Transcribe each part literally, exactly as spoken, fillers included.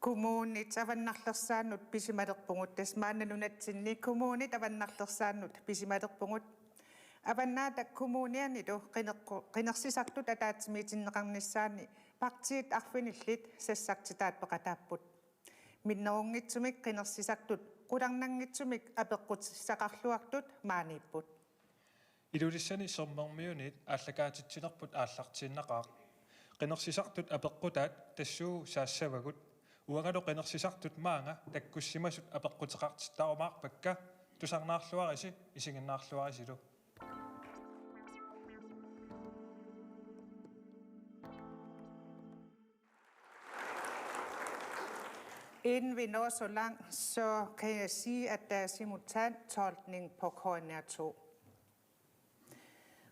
Kommunit avannarlersaannut pisimalerpugut, tassa maanna nunatsinni kommunit avannarlersaannut pisimalerpugut. Avannaata Kommunianilu qineqqu-, qinersisartut ataatsimiitinneqarnissaanni partiit arfinillit sassartitaat peqataapput. Minnerunngitsumik qinersisartut qularnanngitsumik apeqqutissaqarluartut maaniipput. Ilulissani Sermermiunit aallakaatitsinerput aallartiinnaqaaq. Qinersisartut apeqqutaat tassuugu saassavagut. Uangalu qinersisartut maanga takkussimasut apeqquteqartittarumaarpakka, tusarnaarluarisi, isiginnaarluarisilu. Inden vi når så langt, så kan jeg sige, at der er simultan tolkning på K N R to.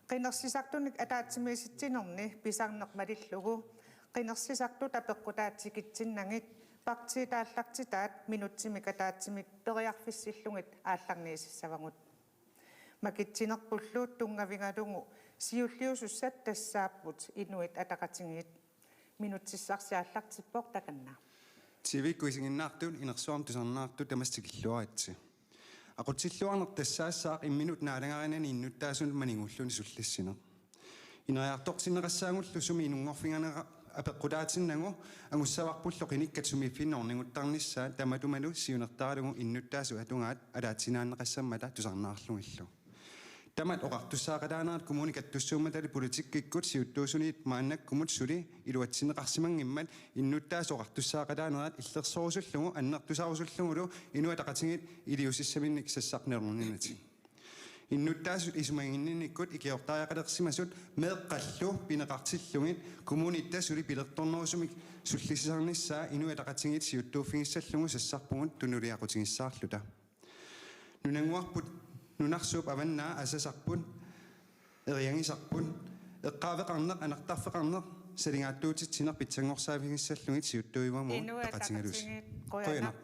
Qinersisartunik ataatsimiisitsinerni pisarneq malillugu qinersisartut apeqqutaat tikitsinnagit partiit aallartitaat minutsimik ataatsimik periarfissillugit aallarniisissavagut. Makitsinerpullu tunngavigalugu siulliusussat tassaapput Inuit Ataqatigiit. Minutsissarsi aallartippoq takanna. T V-kkut isiginnaartut, inersuarmi tusarnaartut tamassi tikilluaritsi. Aqutsilluarneq tassaassaaq imminut naalagarinani innuttaasunut maniguulluni sullissineq. Ineriartortinneqassaagullu sumi inunngorfiganeqarnersoq apeqqutaatinnagu angussavarpullu qinikkat sumiiffinni orniguttarnissaat tamatumalu siunertaralugu innuttaasut atugaat alaatsinaanneqassammata tusarnaarlugillu. Tamat oqartussaaqataanerat kommuni kattussuummatali politikkikkut siuttuusunit maannakkumut suli iluatsinneqarsimanngimmat innuttaasut oqartussaaqataanerat illersorusullugu annertusarusullugulu Inuit Ataqatigiit iliuusissaminnik sassarneruninatik. Innuttaasut isumaginninnikkut ikiortariaqalersimasut meeqqallu pineqartillugit kommunitta suli pilertornerusumik sullissisarnissaa Inuit Ataqatigiit siuttuuffigissallugu sassarpugut tunuliaqutigissaarluta. Nunannguarput nunarsuup avannaa asasarput, eriagisarput, eqqaaveqarneq, anartarfeqarneq, saligaattuutitsineq pitsanngorsaafigissallugit siuttuivagut. Inuit peqatigalusi. Ataqatigiit, qujanaq. Qujanaq.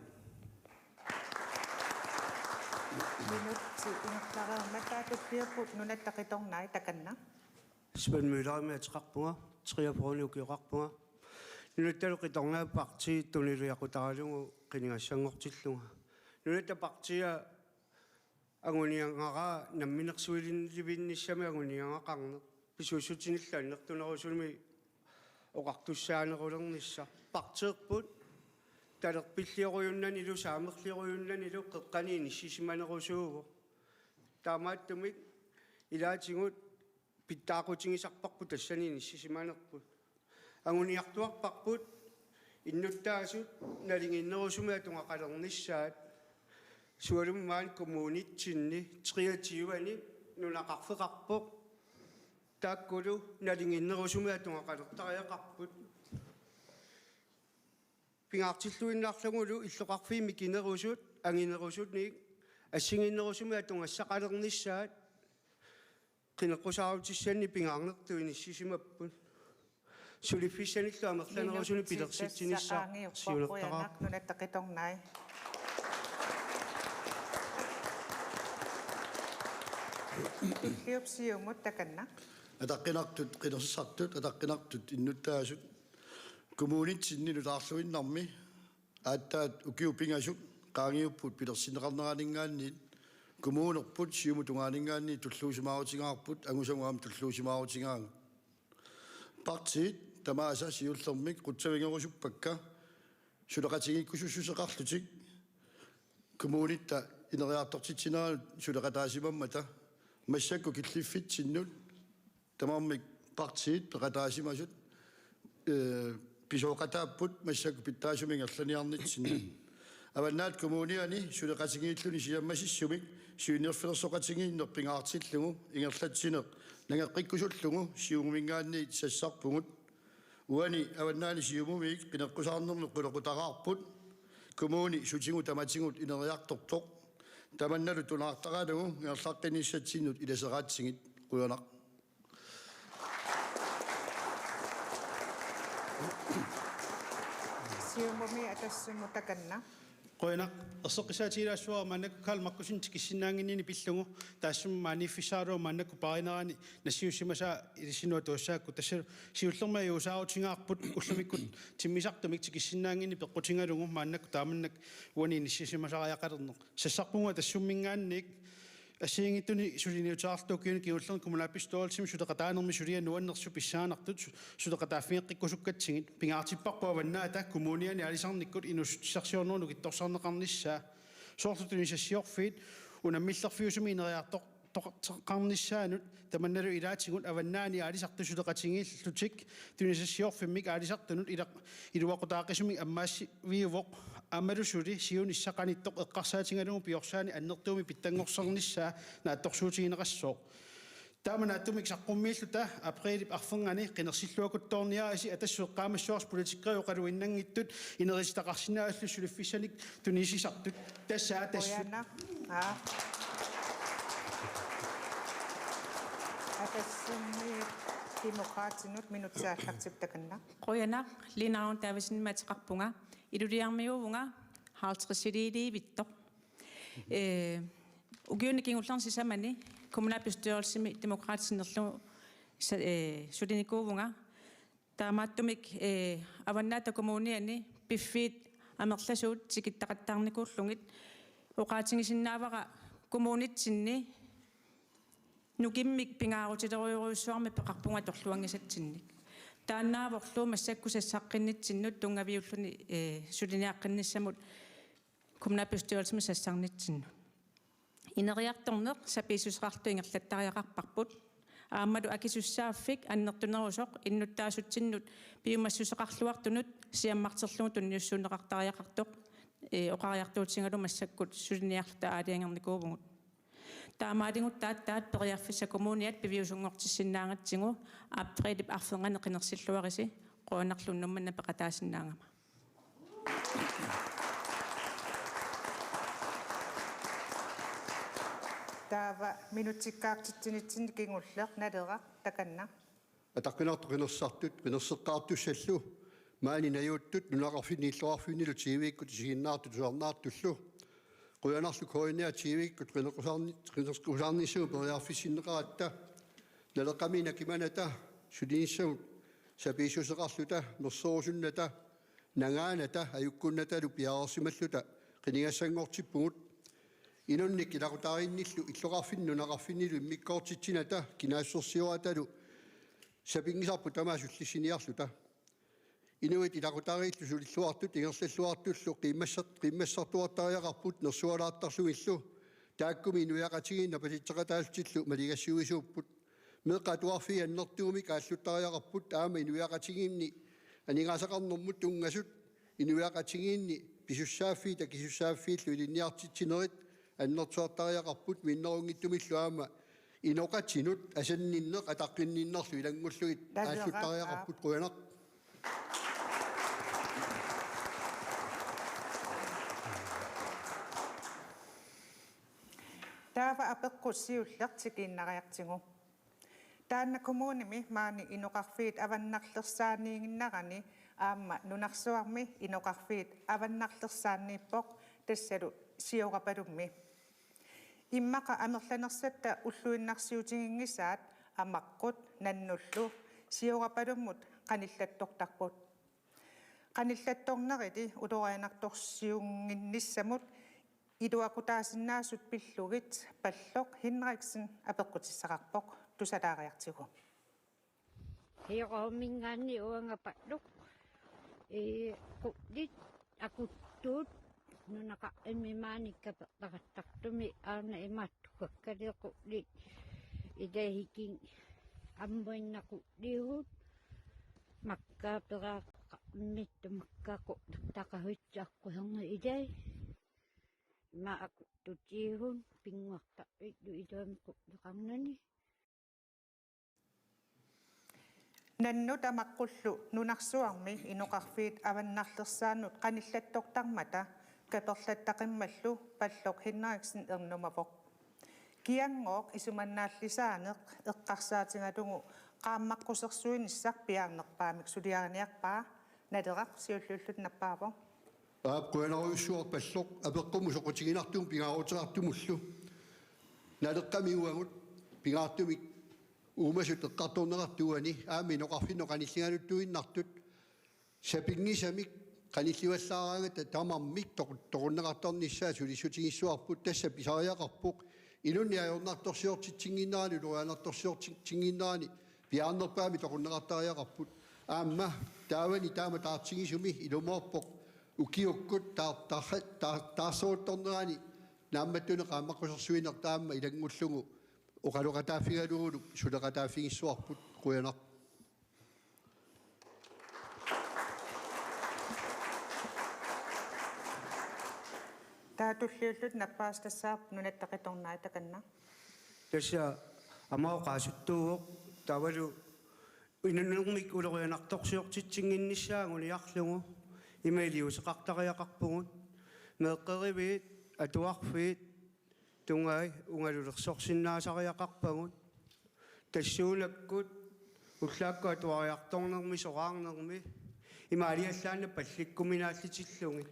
Minutsit ingerlareermata tulliupput Nunatta Qitornai takanna. Svend Møllerimik ateqarpunga, treogfyrre ukioqarpunga. Nunattalu Qitornai partii tunuliaqutaralugu qinigassanngortillunga. Nunatta partia anguniagaraa namminersuilivinnissamik anguniagaqarneq. Pisuussutinillu annertunerusumik oqartussaanerulernissaq. Partiipput talerpilliorujunnaanilu saamerliorujunnaanilu qeqqani inissisimanerusuuvoq. Taamaattumik ilaatigut pitsaaqutigisarparput tassani inissisimanerput. Anguniartuarparput innuttaasut nalinginnerusumik atugaqalernissaat. Sualummik maani kommunitsinni treogtyve-ani nunaqarfeqarpoq. Taakkulu nalinginnerusumik atugaqalertariaqarput. Pingaartilluinnarlugulu illoqarfiit mikinerusut, anginerusunik, assigiinnerusumik atugassaqalernissaat, qineqqusaarutissannik pingaarnertut inissisimapput. Suliffissanillu amerlanerusunik pilersitsinissaq siunertaraarpoq. Qujanaq, Nunatta Qitornai. Tulliup Siumut takanna. Ataqqinartut, qinersisartut, ataqqinartut, innuttaasut. Kommunitsinni nutaarluinnarmi aatsaat ukiut pingasut qaangiupput pilersinneqarneraninngaanniit, kommunerput Siumut tungaaninngaanniit tulluusimaarutigaarput, angusagut aamma tulluusimaarutigaavut. Partiit tamaasa siullermik qutsavigerusuppakka suleqatigiikkusussuseqarlutik, kommunitta ineriartortitsineranut suleqataasimammata. Massakkut killiffitsinnut tamarmik partiit peqataasimasut, ee, pisooqataapput massakkut pitsaasumik ingerlaniarnitsinnut. Avannaata Kommuniani suleqatigiilluni siammasissumik siunnerfilersoqatigiinneq pingaartillugu ingerlatsineq nangeqqikkusullugu Siumuminngaanniit sassarpugut. Uani Avannaani Siumumi qineqqusaarnermut qulequtaraarput. Kommuni sutigut tamatigut ineriartortoq. Tamannalu tunaartaralugu ingerlaqqinnissatsinnut ilaseraatsigit. Qujanaq. Siumumi Atassummu takanna. Qujanaq, erseqqissaatigilaassavara maannakkut Carl Markussen tikissinnaannginnini pillugu, taassuma maaniiffissaarlugu maannakkut paarinerani nassiussimasaa ilissinnut atuassaakku, tassa siullermik ajuusaarutigaarput ullumikkut timmisartumik tikissinnaannginneq peqqutigalugu maannakkut taamannak uani inissisimasariaqalerneq. Sassarpunga tassumminngaanniit assigiinngitsunik suliniuteqarluta ukiuni kingullerni kommunalbestyrelsimi suleqataanermi suliaq nuannersoq pissanganartut su-, suleqataaffigeqqikkusukkatsigit. Pingaartipparput Avannaata Kommuniani aalisarnikkut inuussutissarsiornerup nukittorsarneqarnissaa. Soorlu tunisassiorfiit unammillerfiusumik ineriartor-, toqartoqarnissaannut tamannalu ilaatigut avannaani aalisartut suleqatigiillutik tunisassiorfimmik aalisartunut ilaq-, iluaqutaaqisumik ammaassiviuvoq, aammalu suli siunissaq qanittoq eqqarsaatigalugu piorsaanik annertuumik pitsanngorsarnissaa naatsorsuutigineqassooq. Taama naattumik saqqummiilluta aprilip arfernganni qinersilluakutsoorniarisi Atassut eqqaamassavarsi politikkerit oqaluinnanngitsut inerititaqarsinnaasullu suliffissanik tunisisartut. Tassa Atassut. Qujanaq. Aa. Atassunniit Demokraatinut minutsit aallartipput takanna. Qujanaq, Lina Ravn Davidsenimik ateqarpunga. Iluliarmiuuvunga halvtredsiliiliivittoq. Ee, ukiuni kingullerni sisamani kommunalbestyrelsimi Demokraatit sinnerlugu sa-, ee, sulinikuuvunga. Taamaattumik, ee, Avannaata Kommuniani piffiit amerlasuut tikittaqattaarnikuullugit oqaatigisinnaavara kommunitsinni nukimmik pingaarutilerujorujussuarmik peqarpunga atorluanngisatsinnik. Taannaavorlu massakkut sassaqqinnitsinni tunngaviulluni, ee, suliniaqqinnissamut kommunalbestyrelsimi sassarnitsinni. Ineriartorneq sapiissuseqarluta ingerlattariaqarparput. Aammalu akisussaaffik annertunerusoq innuttaasutsinnut piumassuseqarluartunut siammarterlugu tunniussuunneqartariaqartoq, ee, oqariartuutigalugu massakkut suliniarluta aalajangernikuuvugut. Taamaaliguttaaq aatsaat periarfissat kommuniat piviusunngortissinnaagatsigu aprilip arfernganni qinersilluarisi, qujanarlu unnuk manna peqataasinnaagama. Taava minutsikkaartitsinitsinni kingulleq Naleraq takanna. Ataqqinartut qinersisartut, qinerseqqaartussallu, maani najuuttut, nunaqarfinni illoqarfinnilu T V-kkut isiginnaartut tusarnaartullu. Qujanarlu K N R T V-kkut qineqqusaarni-, qineqqusaarnissamut periarfissinneqaratta, Naleqqami nakimanata, sulinissamut sapiissuseqarluta, mersorusunnata, nangaanata, ajukkunnatalu piareersimalluta qinigassanngortippugut. Inunnik ilaqutariinnillu illoqarfinni nunaqarfinnilu immikkoortitsinata kinaassusersioratalu sapinngisarput tamaat sullissiniarluta. Inuit ilaqutariillu sulilluartut ingerlalluartullu qiimmassart-, qiimmassartuartariaqarput nersualaartarlugillu, taakkumi inuiaqatigiinni napatitseqataallutillu maligassiuisuupput. Meeqqat atuarfiit annertuumik aalluttariaqarput aamma inuiaqatigiinni aningaasaqarnermut tunngasut, inuiaqatigiinni pisussaaffiit akisussaaffiillu ilinniartitsinerit annertuartariaqarput minnerunngitsumillu aamma inoqatinut asanninneq ataqqinninnerlu ilanngullugit. Naleraq. Aalluttariaqarput, qujanaq. Taava apeqqut siulleq tikiinnariartigu. Taanna kommunimi maani inoqarfiit avannarlersaaniiginnarani aamma nunarsuarmi inoqarfiit avannarlersaanniippoq, tassalu Siorapalummi. Immaqa amerlanersatta ulluinnarsiutiginngisaat Amaqqut Nannullu Siorapalummut qanillattortarput. Qanillattornerili ulorianartorsiunnginnissamut iluaqutaasinnaasut pillugit Palloq Hinriksen apeqqutissaqarpoq, tusalaariartigu. Heerumingaanni uanga Palloq. Ee, qullit akuttut nunaqarfimmi maani kapertaqattartumi aana imaattukkakkalu qullit ilai hikin ammuinnaqulliugut makkaa peraaqqa mitta makkaa qullertaqahuitsi aqquserni ilai ima akuttutiigun pinnguartarpillu iluamik qulleqarnani. Nannut Amaqqullu nunarsuarmi inoqarfiit avannarlersaannut qanillattortarmata kaperlattaqimmallu Palloq Hinriksen ernumavoq. Kianngooq isumannaallisaaneq eqqarsaatigalugu qaammaqqusersuinissaq piaarnerpaamik suliariniarpaa. Naleraq siulliullugu nappaavoq. Aap, qujanarujussuarpalloq apeqqummut soqutiginartumut pingaaruteqartumullu. Naleqqami uagut pingaartumik uumasut eqqartorneqartut uani aamma inoqarfinnut qanilligaluttuinnartut sapinngisamik qanillivallaaraangata tamarmik toqu-, toqunneqartarnissaat sulissutigissavarput, tassa pisariaqarpoq inunnik ajornartorsiortitsinnginnerani, ulorianartorsiortitsinnginnerani piaarnerpaamik toqunneqartariaqarput. Aamma taavani taama taartigisumi ilumoorpoq ukiukkut taa-, taa-, taa-, taarseruttornerani naammattunik qaammaqqusersuineq taama ilanngullugu oqaloqataaffigalugulu suleqataaffigissavarput. Qujanaq. Taava tulliullutik nappaastassaaq Nunatta Qitornai, takanna. Tassa aamma oqaasuttuuvoq taavalu inunnik ulorianartorsiortitsinnginnissaa anguniarlugu ima iliuuseqartariaqarpugut, meeqqeriviit atuarfiit tungai ungalulersorsinnaasariaqarpagut. Tassuunakkut ullaakkut atuariartornermi soraarnermi ima aalajangerlaannaq pallikkuminaallutillugit.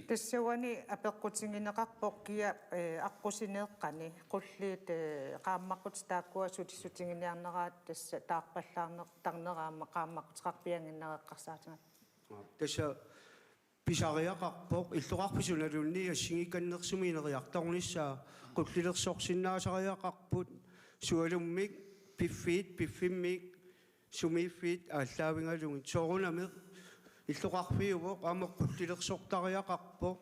Tassa uani apeqqutigineqarpoq kia, eh, aqqusineeqqani qulliit, eh, qaammaqqut taakkua sulissutiginiarneraat tassa taarpallaarneq tarneraama qaammaqquteqarpiannginnereqqarsaatigami. Tassa pisariaqarpoq illoqarfik sunaluunniit assigikannersumik ineriartornissaa, qullilersorsinnaasariaqarput sualummik piffiit, piffimmik sumiiffiit aallaavigalugit. Soorunami illoqarfiuvoq aamma qullilersortariaqarpoq.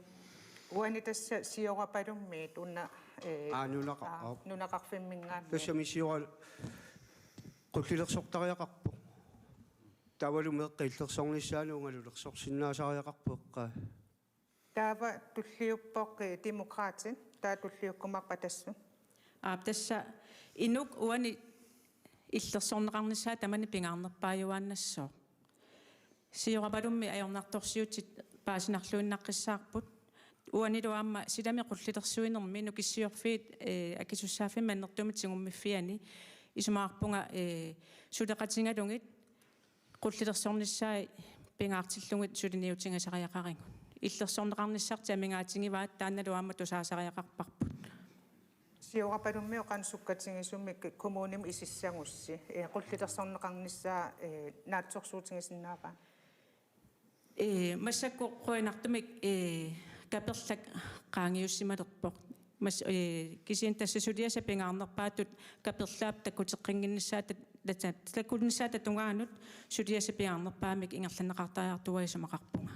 Uani tassa Siorapalummiit una, eh, Aa, nunaqa-, aa, aa. Nunaqarfimminngaanniit. Tassami Siora qullilersortariaqarpoq. Taavalu meeqqat illersornissaannut ungalulersorsinnaasariaqarpoq. Taava tulliuppoq, eh, Demokraatit, taava tulliukkumaarput Atassut. Aap, tassa inuk uani illersorneqarnissaa tamanna pingaarnerpaajuaannassooq. Siorapalummi ajornartorsiutit paasinarluinnaqqissaarput. Uanilu aamma silami qullilersuinermi Nukissiorfiit, eh, akisussaaffimmik annertuumik tigummiffianni isumaqarpunga, eh, suleqatigalugit qullilersornissaat pingaartillugit suliniutigisariaqarigut. Illersorneqarnissartik amigaatigivaa, taannalu aamma tusaasariaqarparput. Siorapalummi qanoq sukkatigisumik kommunimi isissagussi, eh, qullilersorneqarnissaa, eh, naatsorsuutigisinnaavaa? Eh, massakkut qujanartumik, eh, kaperlak qaangiussimalerpoq. Mas-, eh, kisianni tassa suliassat pingaarnerpaatut kaperlaap takkuteqqinnginnissaa tat-, tat-, takkunnissaata tungaanut suliassat pingaarnerpaamik ingerlanneqartariaqartugut isumaqarpunga.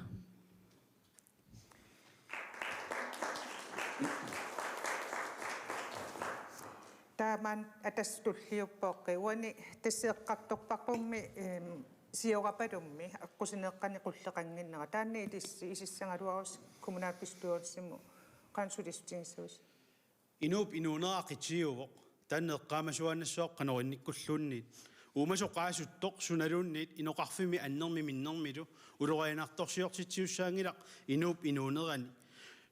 Taamaammat Atassut tulliuppoq, uani tassa eqqartorparpummi, ehm, Siorapalummi aqqusineeqqani qulleqannginnera. Taanna ilissi isissagaluarusi kommunalbestyrelsimut qanoq sulissutigissavisi? Inuup inuunera qitiuvoq, taanna eqqaamasuaannassaaq qanoq innikkulluunniit. Uumasoq oqaasuttoq sunaluunniit inoqarfimmi annermi minnermilu ulorianartorsiortitsisussaanngilaq inuup inuunerani.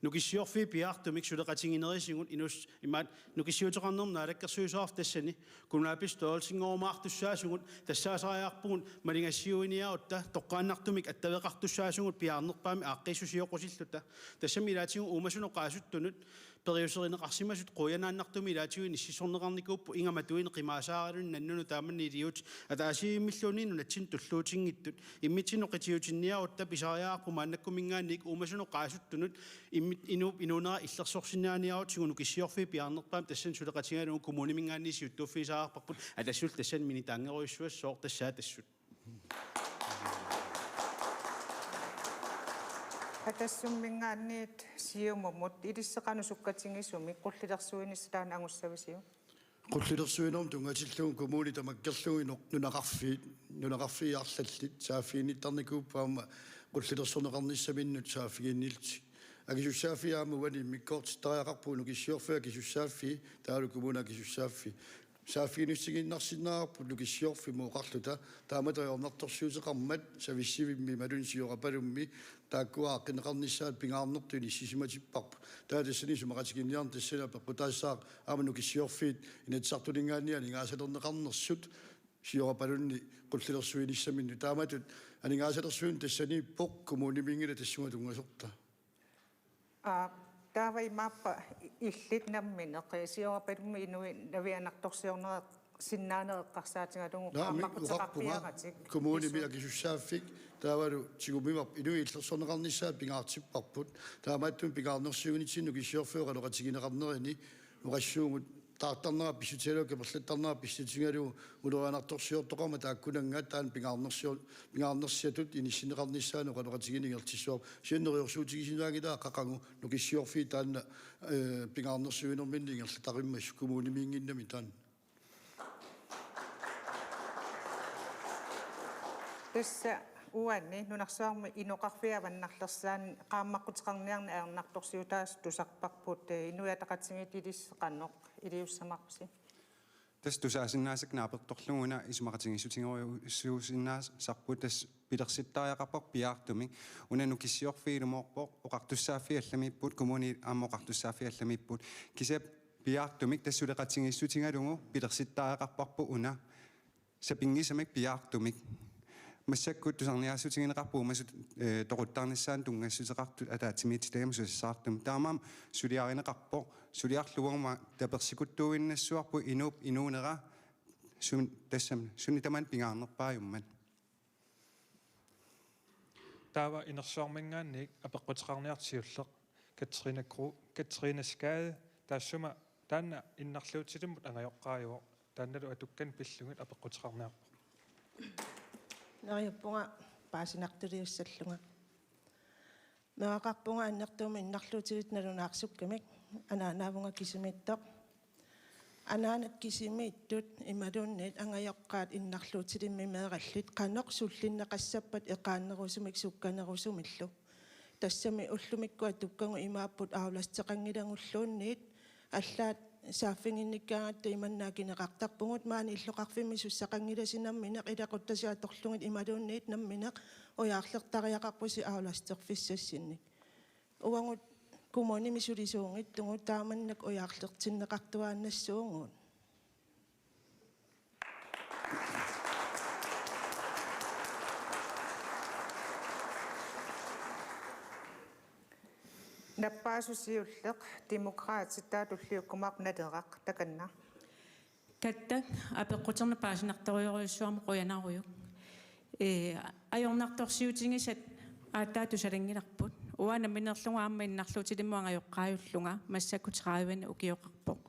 Nukissiorfiit piaartumik suleqatiginerisigut inus-, imaat nukissiuteqarnermut naalakkersuisoqarfik tassani kommunalbestyrelsinngorumaartussaasugut tassaasariaqarpugut maligassiuiniarutta toqqaannartumik attaveqartussaasugut piaarnerpaamik aaqqiissusioqqusilluta. Tassami ilaatigut uumasunut oqaasuttunut periuserineqarsimasut qujanartumik ilaatigut inississorneqarnikuupput, ingammik atuineq qimaasaaraluni nannunut taamanna iliuutsit ataasiimmilluunniit nunatsinnut tulluutinngitsut. Immitsinnut qitiutinniarutta pisariaqarpoq maannakkuminngaanniit uumasunut oqaasuttunut immi-, inuup inuunera illersorsinnaaniarutsigu Nukissiorfiit piaarnerpaamik tassani suleqatigalugu kommuniminngaanniit siuttuuffigisariaqarparput, Atassullu tassani minitaanngerujussuassooq, tassa Atassut. Atassumminngaanniit Siumumut, ilissi qanoq sukkatigisumik qullilersuinissaq taanna angussavisiuk? Qullilersuinermut tunngatillugu kommuni tamakkerlugu inoq-, nunaqarfiit, nunaqarfiit arlallit saaffiginnittarnikuupput aamma qullilersorneqarnissaminnut saaffiginnillutik. Akisussaaffii aamma uani immikkoortittariaqarpugut, Nukissiorfiit akisussaaffii, taavalu kommunit akisussaaffii. Saaffiginnissinnaavarput Nukissiorfimmut oqarluta, taamatut ajornartorsiuteqarmat Savissivimmi imaluunniit Siorapalummi taakkua aaqqinneqarnissaat pingaarnertut inissisimatippavut. Taava tassani isumaqatiginninniarneq tassani apeqqutaassaaq aamma Nukissiorfiit Inatsisartuninngaanniit aningaasalerneqarnersut Siorapalunni qullilersuinissaminnut. Taamatut aningaasalersuineq tassaniippoq kommunimiinngilaq tassunga tunngasortaa. Aa, taava imaappa illit nammineq, eh, Siorapalummi inuit navianartorsiorneqarsinnaaneq eqqarsaatigalugu. Naamik, qaammaqqutiqarpiaratik. Oqarpunga kommunimi akisussaaffik taavalu tigummivarput inuit illersorneqarnissaat pingaartipparput. Taamaattumik pingaarnersiuinitsinni nukissiorfiup oqaloqatigineqarnerini oqassuugut taartarnera pissutigalugu, kaperlattarnera pissutigalugu ulorianartorsiortoqarmat taakkunannga taanna pingaarnersior-, pingaarnersiatut inissinneqarnissaanut oqaloqatigineq ingerlatissavarput. Siannerujorsuutigisinnaanngilaa qaqugu nukissiorfiit taanna, eh, pingaarnersiuinerminni ingerlatarimmassuk kommunimiinnginnami taanna. Tassa uani nunarsuarmi inoqarfiup avannarlersaani qaammaqquteqarniarneq ajornartorsiutaasut tusarparput, eh, Inuit Ataqatigiit ilissi qanoq iliussamarsi? Tassa tusaasinnaasakka naapertorlugu una isumaqatigiissutigerujussuusinnaasarput, tassa pilersittariaqarparput piaartumik. Una nukissiorfiit ilumoorpoq, oqartussaaffiit allamiipput, kommuni aamma oqartussaaffiit allamiipput. Kisianni piaartumik tassa suleqatigiissutigalugu pilersittariaqarparput una sapinngisamik piaartumik. Massakkut tusarniaassutigineqarput uumasut, eh, toquttarnissaannut tunngassuteqartut ataatsimiititaliamut susassaqartumik. Taamaammat suliarineqarpoq, suliarlugu uanga tapersikuttuuinnassuarput inuup inuunera sun-, tassami suni tamanna pingaarnerpaajummat. Taava inersuarminngaanniit apeqquteqarniartoq siulleq Katrine Kro-, Katrine Skade, taassuma taanna innarluutilimmut angajoqqaajuvoq, taannalu atukkani pillugit apeqquteqarniarpoq. Neriuppunga paasinartuliussallunga. Meeraqarpunga annertuumik innarluutilittut nalunaarsukkamik, anaanaavunga kisimiittoq. Anaanat kisimiittut imaluunniit angajoqqaat innarluutilimmik meerallit qanoq sullinneqassappat eqaannerusumik sukkanerusumillu. Tassami ullumikkut atukkagut imaapput aulasteqanngilagulluunniit, allaat saaffiginnikkaangatta imanna akineqartarpugut, maani illoqarfimmi sussaqanngilasi nammineq ilaquttasi atorlugit imaluunniit nammineq ujaarlertariaqarpusi aulasterfissassinnik. Uagut kommunimi sulisuunngitsugut taamannak ujaarlertinneqartuaannassuugut. Nappaasut siulleq, Demokraatit, taava tulliukkumaarpoq Naleraq, takanna. Katta, apeqquterneq paasinartorujorujussuarmik qujanarujuk. Ee, ajornartorsiutigisat aatsaat tusalanngilarput. Uanga nammineerlunga aamma innarluutilimmut angajoqqaajullunga, massakkut tredive ukioqarpoq.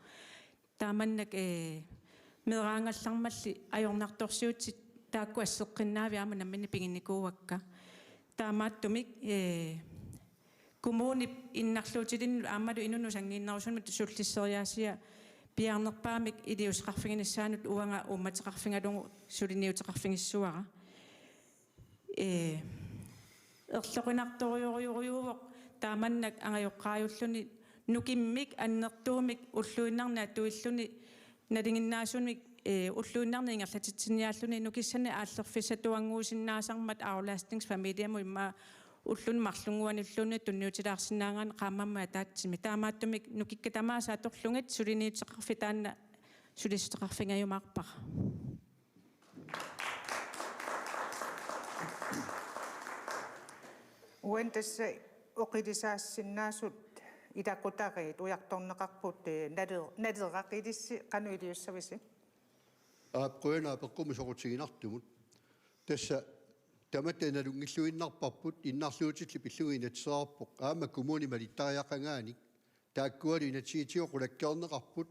Taamannak, ee, meeraanngallarmalli ajornartorsiutit taakku asseqqinnaavik aamma namminneq piginnikuuakka. Taamaattumik, ee, kommunip innarluutilinnut aammalu inunnut sanngiinnerusunut sullisseriaasia piaarnerpaamik iliuuseqarfiginissaanut uanga uummateqarfigalugu suliniuteqarfigissavara. Ee, erloqinartorujorujussuuvoq taamannak angajoqqaajulluni nukimmik annertuumik ulluinnarni atuilluni nalinginnaasumik, ee, ulluinnarni ingerlatitsiniaalluni nukissanik aallerfissatuannguusinnaasarmat aflastningsfamiliamut immaqa ulluni marlunnguanilluunniit tunniutilaarsinnaagaanni qaammammik ataatsimik. Taamaattumik nukikka tamaasa atorlugit suliniuteqarfik taanna sulissuteqarfigajumaarpara. Uani tassa oqilisaasinnaasut ilaqutariit ujartorneqarput, ee, Naler-, Naleraq, ilissi qanoq iliussavisi? Aap, qujanaq apeqqummi soqutiginartumut. Tassa tamatta nalunngilluinnarparput, innarluutillit pillugit inatsiseqarpoq, aamma kommuni malittariaqangaanik. Taakkualu inatsisitigut qulakkeerneqarput,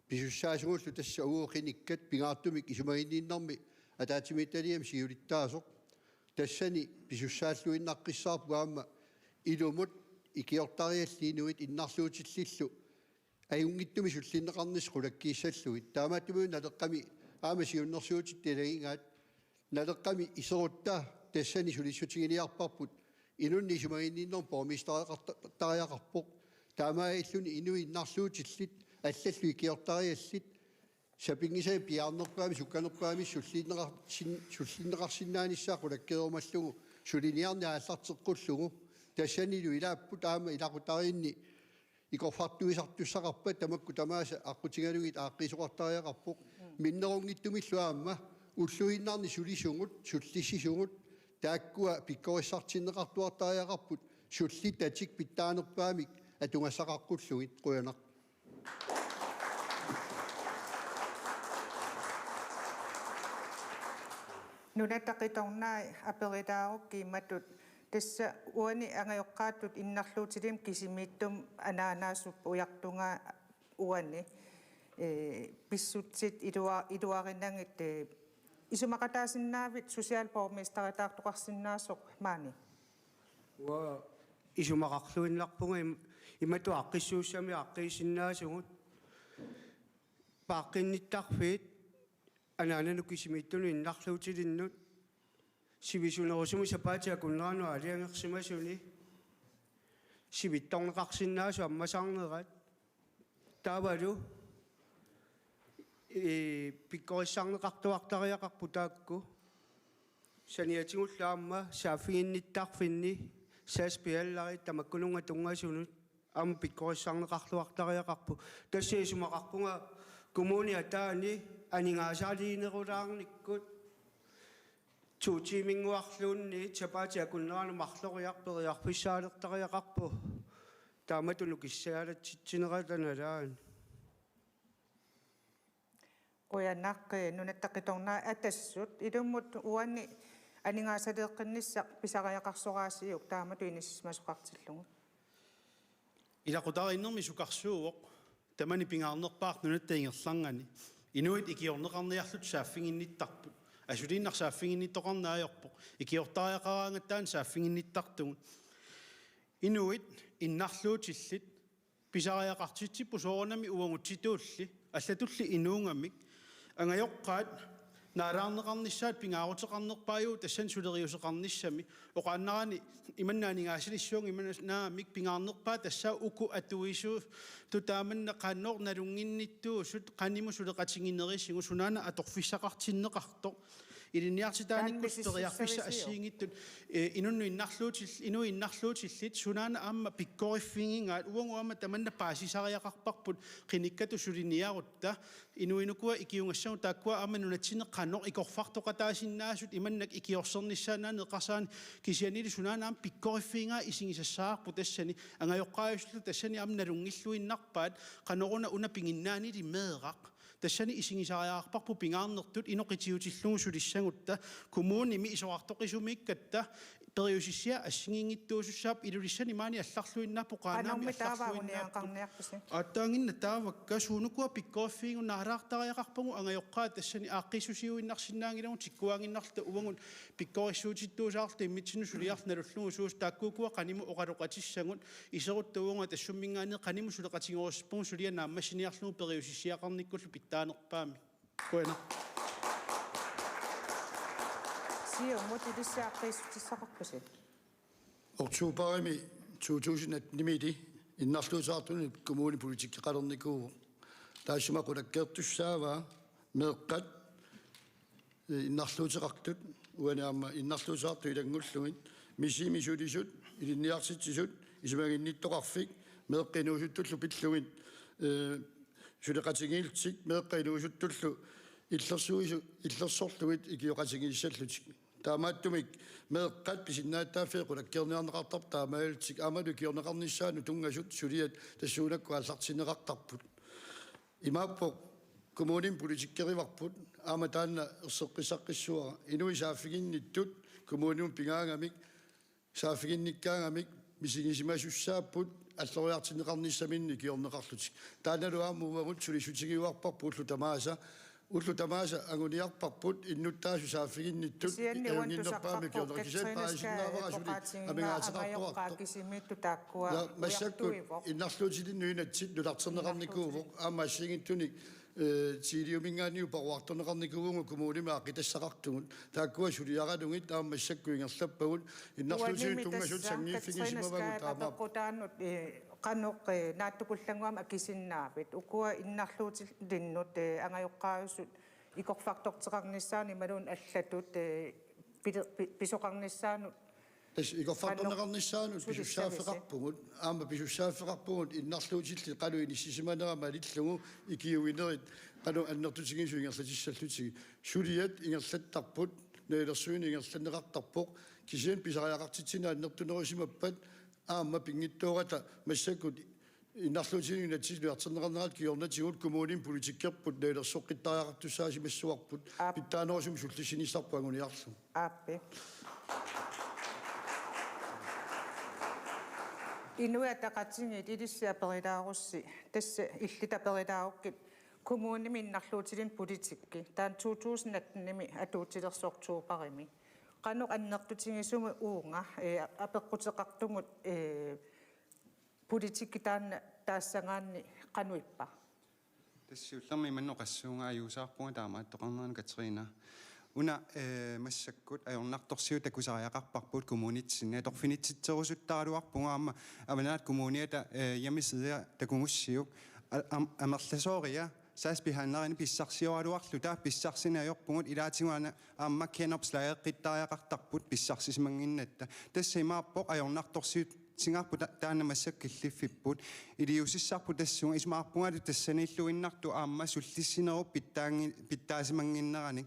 pisussaasugullu tassa uagut qinikkat pingaartumik isumaginninnermi ataatsimiititaliami siulittaasoq. Tassani pisussaalluinnaqqissaarput aamma ilumut ikiortariallit inuit innarluutillillu ajunngitsumik sullinneqarnissaq qulakkiissallugit. Taamaattumik Naleqqami aamma siunnersuutitta ilagigaat, Naleqqami iserutta tassani sulissutiginiarparput, inunnik isumaginninnermut borgmestereqartariaqarpoq. Taamaalilluni inuit innarluutillit allallu ikiortariallit sapinngisamik piaarnerpaamik sukkanerpaamik sullinneqar-, sin-, sullinneqarsinnaanissaat qulakkeerumallugu suliniarneq aallarteqqullugu. Tassanilu ilaapput aamma ilaqutariinni ikorfartuisartussaqarpat tamakku tamaasa aqqutigalugit aaqqiisoqartariaqarpoq. Minnerunngitsumillu aamma ulluinnarni sulisugut, sullissisugut, taakkua pikkorissartinneqartuartariaqarput, sullitatik pitsaanerpaamik atugassaqaqqullugit. Qujanaq. Nunatta Qitornai aperilaarukkit imatut: Tassa uani angajoqqaatut innarluutilimmik kisimiittumik anaanaasup ujartugaa uani, ee, pissutsit ilua-, iluarinagit, ee, isumaqataasinnaavit socialborgmesteritaartoqarsinnaasoq maani? Uanga isumaqarluinnarpunga im-, imatut aaqqissuussamik aaqqiisinnaasugut. Paaqqinnittarfiit anaananut kisimiittunut innarluutilinnut sivisunerusumik sapaatip akunneranut aalajangersimasuni sivitsorneqarsinnaasut ammasarnerat. Taavalu, ee, pikkorissarneqartuartariaqarput taakku. Saniatigullu aamma saaffiginnittarfinni saspihallari tamakkununnga tunngasunut aamma pikkorissarneqarluartariaqarpoq. Tassa isumaqarpunga kommuni ataani aningaasaliinerulaarnikkut to tiiminnguarluunniit sapaatip akunneranut marloriarpoq periarfissaalertariaqarpoq. Taamatut nukissaalatsitsinerata nalaani. Qujanaq, ee, Nunatta Qitornai. Atassut, ilummut uani aningaasaleeqqinnissaq pisariaqarsoraasiuk taamatut inissisimasoqartillugu? Ilaqutariinnermi sukarsuuvoq, tamani pingaarnerpaaq nunatta ingerlanerani. Inuit ikiorneqarniarlutik saaffiginnittarput. Asuliinnaq saaffiginnittoqarneq ajorpoq. Ikiortariaqaraangatta taanna saaffiginnittartugut. Inuit innarluutillit pisariaqartitsipput soorunami uagutsitulli, allatulli inuugamik. Angajoqqaat naalaarneqarnissaat pingaaruteqarnerpaajuvoq tassani suleriuseqarnissami. Oqaannarani imanna aningaasaliissuunga imanna naamik pingaarnerpaaq tassa uku atuisuutut taamanna qanoq nalunnginnittuusut qanimut suleqatiginerisigut sunaana atorfissaqartinneqartoq. Ilinniartitaanikkullu periarfissaq assigiinngitsut, ee, inunnut innarluutil-, inuit innarluutillit sunaana aamma pikkoriffigigaat, uagut aamma tamanna paasisariaqarparput qinikkatut suliniarutta, inuit ukua ikiugassagut taakkua aamma nunatsinni qanoq ikorfartoqataasinnaasut imannak ikiorsernissaannaaneq eqqarsaani, kisiannili sunaana aamma pikkoriffigigaat isigisassavarput tassani angajoqqaajusullu tassani aamma nalunngilluinnarpaat qanoruna una piginnaanili meeraq. Tassani isigisariaqarparput pingaarnertut inoqitiutillugu sulissagutta, kommunimi isorartoqisumiikkatta periusissiat assigiinngitsuusussaapput. Ilulissani maani allarluinnaapput, Qaanaami allarluinnaapput. Attaanginna taavakka suunukua pikkoriffigigut naalaartariaqarpagut angajoqqaat tassani aaqqissuusiuinnarsinnaanngilagut tikkuaannginnarluta uagut pikkorissuutittuusaarluta immitsinnut suliarluta nalullugu suus taakkuukua qanimut oqaloqatissagut iserutta uagut Atassumminngaanniit qanimut suleqatigerusuppugut suliaq naammassiniarlugu periusissiaqarnikkullu pitsaanerpaamik. Qujanaq. Siumut ilissi aaqqiissutissaqarpusi? Oktoberimi to tusind atten-imili innarluuteqartunut kommuni politikkeqalernikuuvoq. Taassuma qulakkeertussaavaa meeqqat, ee, innarluuteqartut, uani aamma innarluuteqartut ilanngullugit, misimi sulisut, ilinniartitsisut, isumaginnittoqarfik, meeqqat inuusuttullu pillugit, ee, suleqatigiillutik, meeqqat inuusuttullu illersuisu-, illersorlugit ikioqatigiissallutik. Taamaattumik meeqqat pisinnaatitaaffii qulakkeerniarneqartarput taamaalillutik aammalu ikiorneqarnissaannut tunngasut suliat tassuunakkut aallartinneqartarput. Imaappoq kommunimi politikkerivarput aamma taanna erseqqissaqqissuara inuit saaffiginnittut kommunimut pigaagamik saaffiginnikkaangamik misigisimasussaapput alloriartinneqarnissaminnik ikiorneqarlutik. Taannalu aamma uagut sulissutigiuarparput ullut tamaasa, ullut tamaasa anguniarparput innuttaasut saaffiginnittut. Kisianni uani tusarparput Katrine Skyttep oqaatigigaa angajoqqaat kisimiittut taakkua. Ja, massakkut ujartuivoq. Innarluutilinnut inatsit nutarterneqarnikuuvoq aamma assigiinngitsunik, ee, Tidliuminngaanniit paruartorneqarnikuuvugut kommunimi aaqqitassaqartugut. Taakkua suliaralugit aamma massakkut ingerlappagut. Innarluutillit tunngasut sanngiiffigisimavagut taamaappoq. Katrine Skyttep apeqqutaannut, ee, qanoq, ee, naatsukullannguamik akisinnaavit? Ukua innarluutilinnut, ee, angajoqqaajusut ikorfartorteqarnissaannut imaluunniit allatut, ee, pile-, pi-, pisoqarnissaannut. Tassa ikorfartorneqarnissaanut qanoq sulissamisi? Pisussaaffeqarpugut, aamma pisussaaffeqarpugut innarluutillit qanoq inissisimanera malillugu ikiuinerit qanoq annertutigisut ingerlatissallutsigit. Suliat ingerlattarput, nalilersuineq ingerlanneqartarpoq, Kisianni pisariaqartitsineq annertunerusimappat aamma pinngitsoorata massakkut innarluutini inatsisit nutarterneqarnerat kingornatigut kommunimi politikkerput naalersoqqittariaqartussaasimassavarput. Aap. Pitsaanerusumik sullissinissarput anguniarlugu. Aappi. Inuit Ataqatigiit ilissi aperilaarussi, tassa illit aperilaarukkit kommunimi innarluutilinnut politikki, taanna to tusind atten-imi atuutilersoq oktobarimi. Qanoq annertutigisumik uunga, eh, apeqquteqartumut, eh, politikki taanna taassagaanni qanoq ippa? Tassa siullermik imannak oqassuunga, ajuusaarpunga taamaattoqarnerani Katrine. Una, eh, massakkut ajornartorsiut takusariaqarparput kommunitsinni. Atorfinitsitserusuttaraluarpunga aamma Avannaata Kommuniata, eh, hjemmesidia takugussiuk. A-, am-, amerlasooria sagsbehandlerinik pissarsioraluarluta, pissarsineq ajorpugut, ilaatigut aamma genopslageqqittariaqartarput pissarsisimannginnatta. Tassa imaappoq ajornartorsiutigaarput ta-, taanna massakkut killiffipput. Iliuusissarput tassunga, isumaqarpungalu tassaniilluinnartoq aamma sullissinerup pitsaanngi-, pitsaasimannginneranik.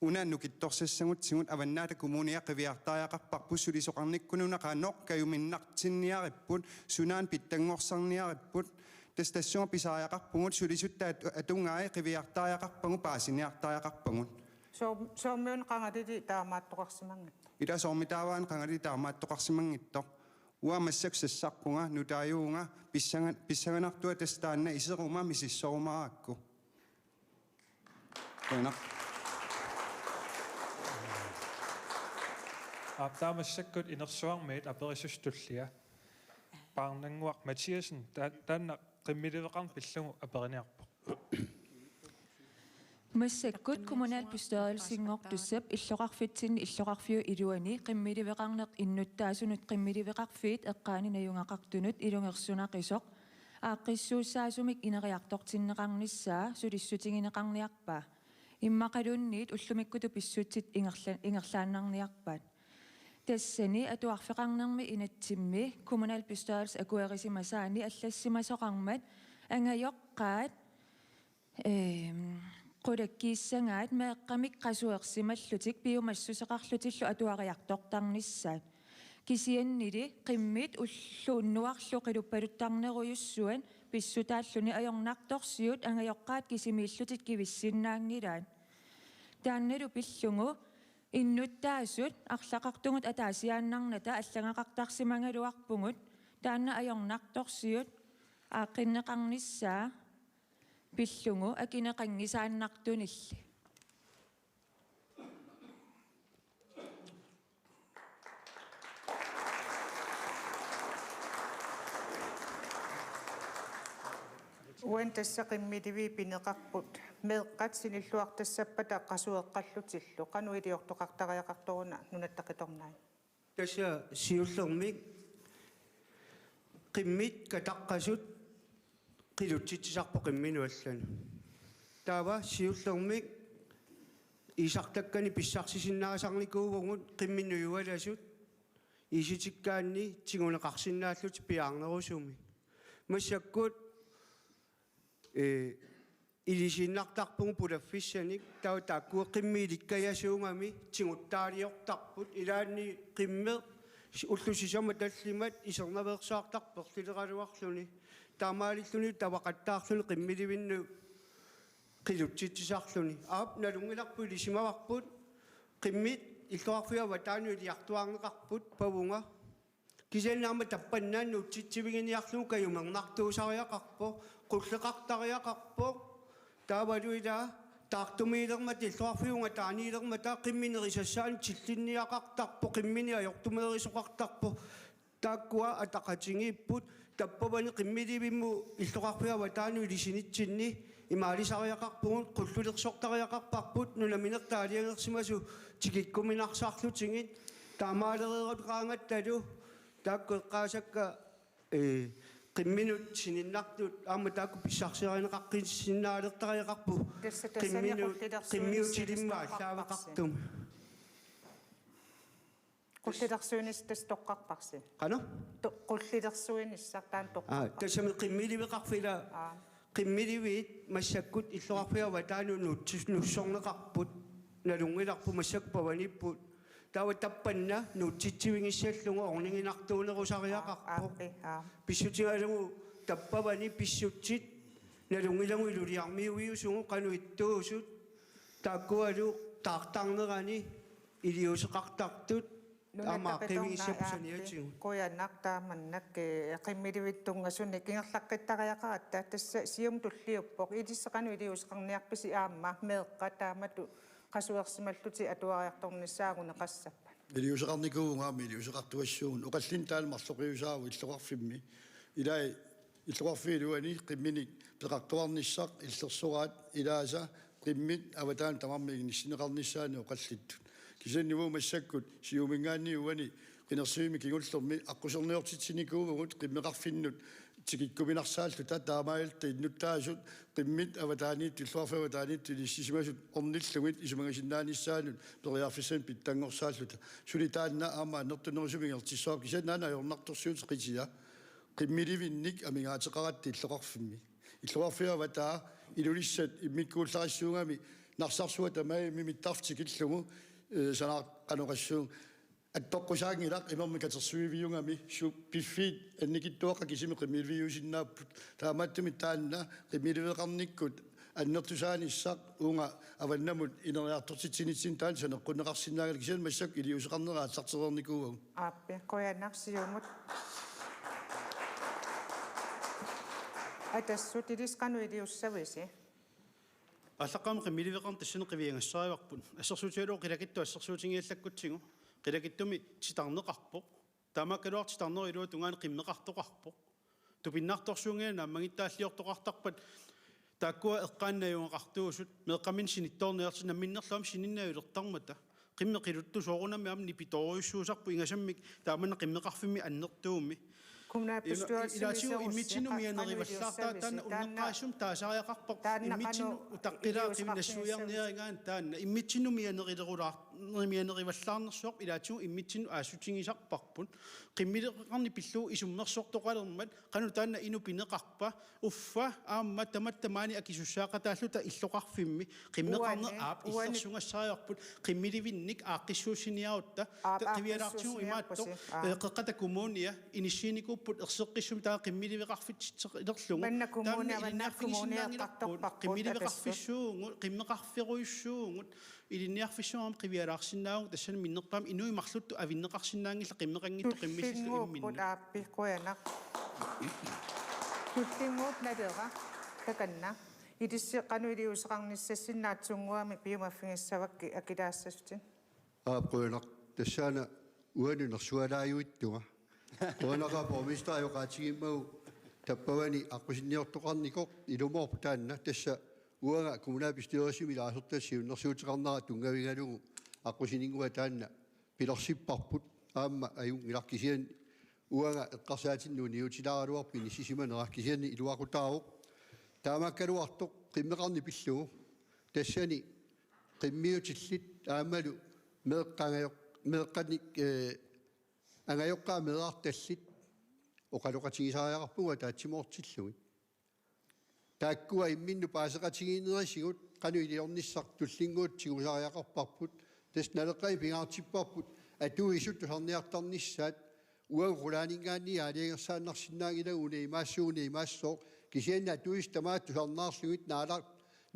Una nukittorsassagutsigu Avannaata Kommunia qiviartariaqarparput sulisoqarnikkut una qanoq kajuminnartinniaripput, sunaana pitsanngorsarniaripput. Tassa tassunga pisariaqarpugut, sulisut at-, atugai qiviartariaqarpagut, paasiniartariaqarpagut. Soorm-, soormiuna qangalili taamaattoqarsimanngitsoq? Ila soormitaava una qangalili taamaattoqarsimanngitsoq? Uanga massakkut sassarpunga, nutaajuvunga, pissangan-, pissanganartua tassa taanna iseruma misissorumaarakku. Qujanaq. Aap, taava massakkut inersuarmiit aperissutullia. Paarnannguaq Mathiassen, ta-, taanna qimmiliveqarneq pillugu aperiniarpoq. Massakkut kommunalbestyrelsinngortussap illoqarfitsinni illoqarfiup iluani qimmiliveqarneq innuttaasunut qimmiliveqarfiit eqqaani najugaqartunut ilungersunaqisoq aaqqissuussaasumik ineriartortinneqarnissaa sulissutigineqarniarpaa. Immaqaluunniit ullumikkutut pissutsit ingerla-, ingerlaannarniarpaat. Tassani atuarfeqarnermi inatsimmi kommunalbestyrelsip akuerisimasaani allassimasoqarmat angajoqqaat, ehm, qulakkiissagaat meeqqamik qasuersimallutik piumassuseqarlutillu atuariartortarnissaat. Kisiannili qimmit ulloq unnuarlu qiluppaluttarnerujussuat pissutaalluni ajornartorsiut angajoqqaat kisimiillutik kivissinnaanngilaat. Taannalu pillugu innuttaasut arlaqartugut ataasiaannarnata allagaqartarsimagaluarpugut, taanna ajornartorsiut aaqqinneqarnissaa pillugu akineqanngisaannartunilli. Uani tassa qimmiliviit pineqarput, meeqqat sinilluartassappata qasueqqallutillu, qanoq iliortoqartariaqartoruna Nunatta Qitornai? Tassa siullermik qimmit kataqqasut qilutsitsisarput qimminut allanut. Taava siullermik iisartakkanik pissarsisinnaasarnikuuvugut qimmit nujualasut iisitikkaanni tiguneqarsinnaallutik piaarnerusumik. Massakkut, ee, ilisiinnartarpugut pulaffissanik, taava taakkua qimmit ilikkajasuugami tiguttaaliortarput, ilaanni qimmeq ullut sisamat tallimat isernaveersaartarpoq perlileraluarluni. Taamaalilluni tavaqattaarluni qimmilivinnut qilutsitsisarluni. Aap, nalunngilarput ilisimavarput, qimmit illoqarfiup avataanut iliartuaarneqarput pavunga. Kisianni aamma tappannaannut nuutsitsiviginiarlugu kajumernartuusariaqarpoq, qulleqartariaqarpoq. Taavalu ila taartumiilermata, illoqarfiup ungataaniilermata qimmit nerisassaanut tillinniaqartarpoq, qimmini ajortumeerisoqartarpoq. Taakkua ataqatigiipput, tappavani qimmilivimmut illoqarfiup avataanut ilisinitsinni imaalisariaqarpugut, qullulersortariaqarparput nunaminertaa aalajangersimasut tikikkuminarsarlutigit. Taamaalereerutaqaangattalu taakku eqqaasakka, ee, qimminut sininnartut aamma taakku pissarsiarineqaqqissinnaalertariaqarput. Tassa tassani qimminut, qullilersuinissaq qimmiutilimma toqqarparsi. Allaaveqartumik. Qullilersuinissaq tassa toqqarparsi. Qanoq? To-, qullilersuinissaq taanna, aa, toqqarparsi. Tassami qimmiliveqarfik ila. Aa. Qimmiliviit massakkut illoqarfiup avataanut nutsis-, nussorneqarput, nalunngilarput, massakkut pavaniipput. Taava tappanna nuutsitsivigissallugu orniginartuunerusariaqarpoq. Aappi, aap. Pissutigalugu tappavani pissutsit nalunngilagut iluliarmiuiusugut qanoq ittuusut taakkualu taartarnerani iliuuseqartartut aamma qivigisassappat saniatigut. Qujanaq taamannak, eh, qimmilivittunngasunik ingerlaqqittariaqaratta tassa Siumut tulliuppoq ilissi qanoq iliuuseqarniarpisi aamma meeqqat taamatut qasuersimallutik atuariartornissaagut neqassappat. Iliuuseqarnikuuvugut aamma iliuuseqartuassuugut. Oqallinneq taanna marloqiusaavoq illoqarfimmi. Ilai illoqarfiup iluani qimminik peqartuarnissaq illersoraat ilaasa qimmit avataanut tamarmik inissinneqarnissaannut oqallittut. Kisianni uagut massakkut Siumuminngaanniit uani qinersivimmik kingullermi aqquserniortitsinikuuvugut qimmeqarfinnut tikikkuminarsaalluta taamaalilluta innuttaasut qimmit avataaniittut illoqarfiup avataaniittut inissisimasut ornillugit isumagisinnaanissaannut periarfissanik pitsanngorsaalluta. Suli taanna aamma annertunerusumik ingerlatissavarput kisianni aana ajornartorsiutit qitiat qimmilivinnik amigaateqaratta illoqarfimmi. Illoqarfiup avataa Ilulissat immikkuullarissuugami Narsarsuaq tamarmi mittarfik tikillugu, eh, sanaarqanoqassuugut. Attoqqusaanngilaq imermik katersuiviugami su-, piffiit annikitsuaqqat kisimik qimmiliviusinnaapput. Taamaattumik taanna qimmiliveqarnikkut annertusaanissaq uunga avannamut ineriartortitsinitsinni taanna saneqqunneqarsinnaanngilaq kisianni massakkut iliuuseqarneq aallartereernikuuagut. Aappi, qujanaq Siumut. Atassut ilissi qanoq iliussavisi? Aallaqqaammut qimmiliveqarneq tassani qiviagassarivarput. Assersuutigalugu qilakittut assersuutigiallakkutsigu. Qilakittumi titarneqarpoq. Taamaakkaluartoq titarnerup iluatungaani qimmeqartoqarpoq. Tupinnartorsuunngilaq naammagittaalliortoqartarpat taakkua eqqaanni najugaqartuusut meeqqaminnik sinittoorniarlutik namminnerlu aamma sininnajulertarmata. Qimmit qiluttoq soorunami aamma nipitoorujussuusarpoq ingasammik taamanna qimmeqarfimmi annertuummi. Kommunalbestyrelsimi ilaatigut immitsinnut mianerivallaartaa taanna unneqqaasumik taasariaqarparput immitsinnut utaqqilaa qivinnassuiarniarigaanni taanna immitsinnut mianerilerulaar-, mianerivallaarnersuaq ilaatigut immitsinnut aassutigisarparput. Qimmiliveqarneq pillugu isummersortoqalermat qanoq taanna inuk pineqarpa uffa aamma tamatta maani akisussaaqataalluta illoqarfimmi qimmeqarneq aap illersugassarivarput qimmilivinnik aaqqissuussiniarutta qivialaartigu imaattoq, eh, Qeqqata Kommunia inissiinikuupput erseqqissumik taava qimmiliveqarfitsitseqilerlugu. Manna kommunia, taama manna ilinniarfigisinnaanngilarput kommunia qimmiliveqarfissuugut, qimmeqarferujussuugut, ilinniarfissuarmi qivialaarsinnaavugut tassani minnerpaamik inuit marluttut avinneqarsinnaanngillat qimmeqanngitsut qimmillillu imminnut. Tullinnguupput aappi qujanaq. Tullinnguup Naleraq takanna. Ilissi qanoq iliuuseqarnissassinnaatsunnguamik piumaffigissavakkit akilaassasutit. Aap qujanaq tassaana uani nersualaajuittunga. Qujanaqaaq borgmesteri oqaatigimmagu tappavani aqqusinniortoqarnikoq ilumoorpoq taanna tassa uanga kommunalbestyrelsimi ilaasortat siunnersuuteqarnera tunngavigalugu aqqusininnguaq taanna pilersipparput aamma ajunngilaq kisianni uanga eqqarsaatinnut niutilaaraluarpoq inissisimanera kisianni iluaqutaavoq taamaakkaluartoq qimmeqarneq pillugu tassani qimmiutillit aammalu meeqqangajoq-, meeqqanik, eh, angajoqqaat meerartallit oqaloqatigisariaqarpugut ataatsimoortillugit. Taakkua imminnut paaseqatigiinnerisigut qanoq iliornissaq tullinnguuttoq tigusariaqarparput. Tassa Naleqqami pingaartipparput atuisut tusarniartarnissaat uagut qulaaninngaanniit aalajangersaannarsinnaanngilagut una imaassuugut una imaassooq kisianni atuisut tamaasa tusarnaarlugit naalaar-,